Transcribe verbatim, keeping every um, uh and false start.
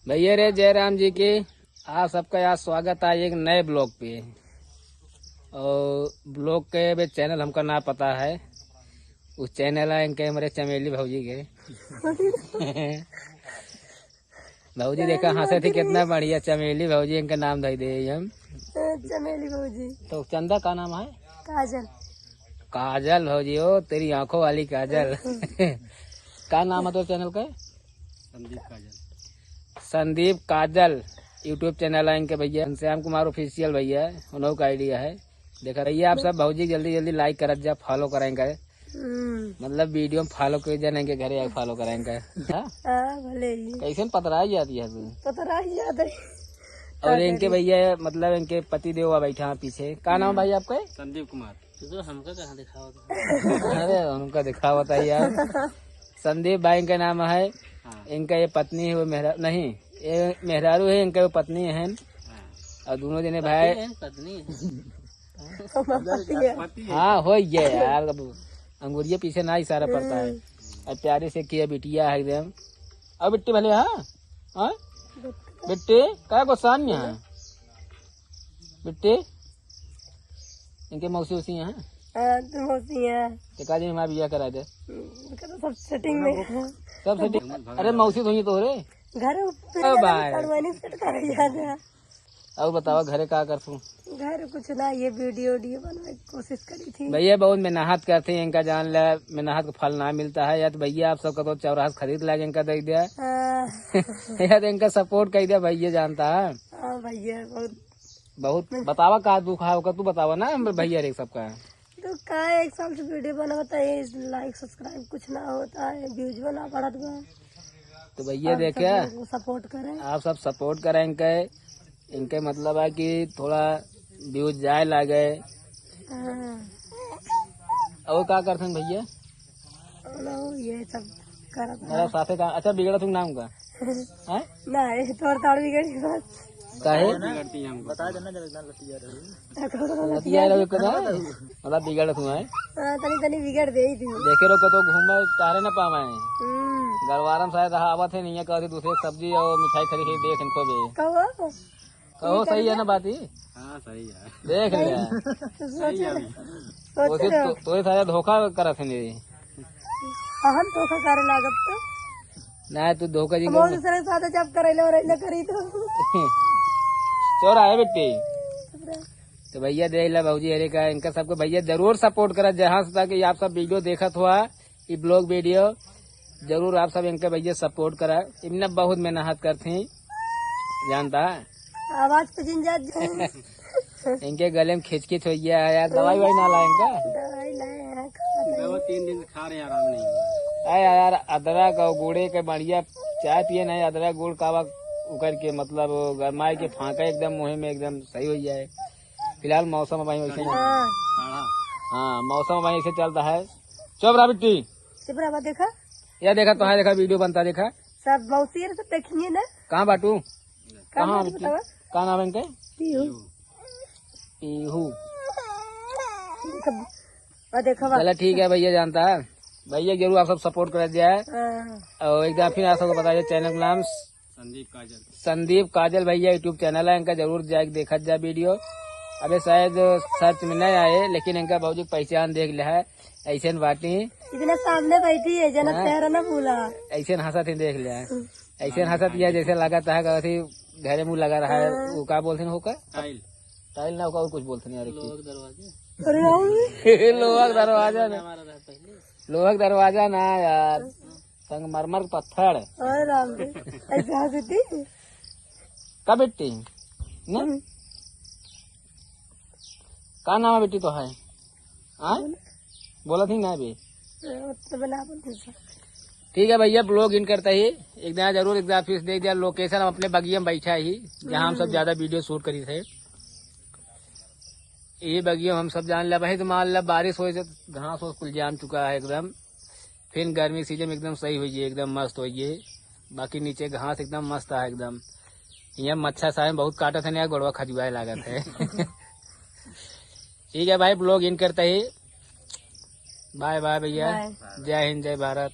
भैया रे, जय राम जी की। आप सबका यहाँ स्वागत है एक नए ब्लॉग पे। और ब्लॉग के अभी चैनल हमका ना पता है, उस चैनल है इनके हमारे चमेली भौजी के। भौजी देखा हंसे थी, कितना बढ़िया चमेली भौजी इनका नाम धई दे हम। चमेली भौजी। तो चंदा का नाम है? काजल। काजल भौजी, ओ तेरी आंखों वाली काजल। का नाम है तो चैनल का? संदीप काजल। संदीप काजल YouTube चैनल है इनके भैया, घनश्याम कुमार ऑफिशियल भैया, उन्हों का आइडिया है। देखा भैया आप सब भौजी जल्दी जल्दी लाइक करत जा, फॉलो करेंगे। हम्म। मतलब वीडियो में फॉलो के जाने के घरे आके फॉलो करेंगे। हाँ? हाँ, भले ही। कैसे पतरा ही जाती है तू? पतरा ही जाता है। और इनके भैया मतलब इनके पति देव बैठा है पीछे। का नाम है भाई आपका? संदीप कुमार। तो हमका कहाँ दिखावा था? अरे उनका दिखावा था यार। संदीप भाई इनका नाम है। हाँ। इनका ये पत्नी है, वो मेहरा नहीं, ये मेहरारू है, इनका वो पत्नी है। हाँ। और दोनों जने भाई पति है, पत्नी है। हाँ, हो गया यार, अब अंगुरिया पीछे ना इशारा पड़ता है। अब प्यारे से किया बिटिया है एकदम। अब बिट्टी भले, हाँ, हाँ, बिट्टी का गुस्सा नहीं है। बिट्टी, इनके मौसी उसी हैं? हाँ, तो मौसी हैं। तो का जी हमारा बियाह करा दे। हम्म, इनका तो सब सेटिंग में है। सब सेटिंग। अरे मौसी तो ही तो रे। घर पे ओ भाई। कड़वानी सेट कर जाते हैं। और बतावा घरे का करतू? घर कुछ ना, ये वीडियो, वीडियो बनवाए की कोशिश करी थी। भैया बहुत मेहनत करते हैं, इनका जान ले, मेहनत का फल ना मिलता है। या तो भैया आप सबका तो चौराहा से खरीद लाके इनका दे दिया। हाँ। या तो इनका सपोर्ट कर दिया भैया, जानता है। हाँ भैया, बहुत बहुत बतावा का दुख है ओकर, तू बतावा ना हम भैया रे सबका। तो का एक साल से वीडियो बनावत है, लाइक सब्सक्राइब कुछ ना होता है, व्यूज ना बढ़त बा। तो भैया आप देखे, सब लोग सपोर्ट करें। आप सब सपोर्ट करें इनके, इनके मतलब है कि थोड़ा व्यूज जाए लागे। हाँ। और का करते हैं भैया? लो, ये सब करत मेरा है। साथे का, अच्छा, बिगड़ा तुम नाम का? हैं? नहीं, तोर तार बिगड़ी बस। काहे? बिगड़ती है हमको। बता देना जरा, इतना लतिया रही। लतिया रही कदा? मतलब बिगड़ तू है? हाँ, तनी, तनी बिगड़ दे ही थी। देखे रहो, कतो घूमे, तारे न पावे। हम्म। गरवारम शायद आवत है, नहीं है, कहती दूसरे सब्जी और मिठाई खरीद के देख इनको भी। कहो? कहो, सही है ना बात ही? हाँ, सही है। देख ले। नहीं, तो सोच रहे, सोच वैसे रहे। तो, तो ये सारा धोखा करत है मेरी। हम धोखा करे लागत तो। ना, तू धोखा जी हम और दूसरे के साथ जब करे ले और ऐसा करी तो। चोर आए बेटे। तो भैया देख ला भौजी हरे का, इनका सबको भैया जरूर सपोर्ट करा, जहाँ से ताकि आप सब वीडियो देखत हुआ, ई ब्लॉग वीडियो जरूर आप सब इनके भैया सपोर्ट करा। इनने बहुत मेहनत करती, जानता है। आवाज पे जिन जात जाए। इनके गले में खिचखिच हो गया है यार, दवाई वाई ना लाए इनका? दवाई लाए हैं, खा रहे हैं। दवा तीन दिन से खा रहे हैं, आराम नहीं हो रहा। अरे यार, अदरक और गुड़े के बढ़िया चाय पिए नहीं, अदरक गुड़ का बा उकर के, मतलब, गरमाए के फांका एकदम मुँह में एकदम सही हो जाए। फिलहाल मौसम भाई वैसे नहीं। हाँ। हाँ, मौसम भाई ऐसे चलता है। चुप रहा बिट्टी। चुप रहा, देखा? या देखा, तो है, देखा, वीडियो बनता, देखा। सब मौसी सब देखिए ना। कहाँ बाटू? कहाँ कहाँ बाटू बिट्टी? बतावा? का नाम है इनके? पीहू। पीहू। देखा, और देखा बा। चला ठीक है भैया, जानता है भैया, जरूर आप सब सपोर्ट कर जाए। हाँ। और एक बार फिर आप सबको बता दें, चैनल का नाम संदीप काजल। संदीप काजल भैया YouTube चैनल है, इनका जरूर जाके देखा जाए वीडियो। अबे शायद सर्च में नहीं आए, लेकिन इनका भौजी पहचान देख ले है, ऐसे न बाटी। इतना सामने बैठी है, जना हाँ। चेहरा ना भूला। ऐसे न हंसत ही देख ले है, ऐसे न हंसत यह जैसे लगा था कि घरे मुंह लगा रहा है, हाँ। वो का बोलते हैं, होकर? टाइल। टाइल ना होकर और कुछ बोलते नहीं यार, एक चीज। लोहा का दरवाजा। अरे हाँ। लोहा का दरवाजा ना। हमारा रहा पहले। लोहा का दरवाजा ना यार, संगमरमर के पत्थर। अरे राम रे, ऐसे हंसती? का बिट्टी? ना? हम्म। का नाम है बिट्टी तो है? हाँ? बोला थी ना अभी। हाँ, तो बना बोलते हैं। ठीक है भैया, ब्लॉग इन करता ही एक दिन जरूर, एक दिन फिर देख दिया लोकेशन, हम अपने बगिया में बैठा ही, जहाँ हम सब हम्म। ज्यादा वीडियो शूट करी थे। ये बगिया हम सब जान ला भाई, तो मान ला बारिश हो जाए, घास हो कुल जाम चुका है एकदम। फिर गर्मी सीजन में एकदम सही होइए, एकदम मस्त होइए। बाकी नीचे घास एकदम मस्त है एकदम। यहाँ मच्छर सारे बहुत काटत है ना, गोड़वा खजुआए लागत है। ठीक है भाई, ब्लॉग इन करते ही। बाय बाय भैया। बाय। जय हिंद, जय भारत।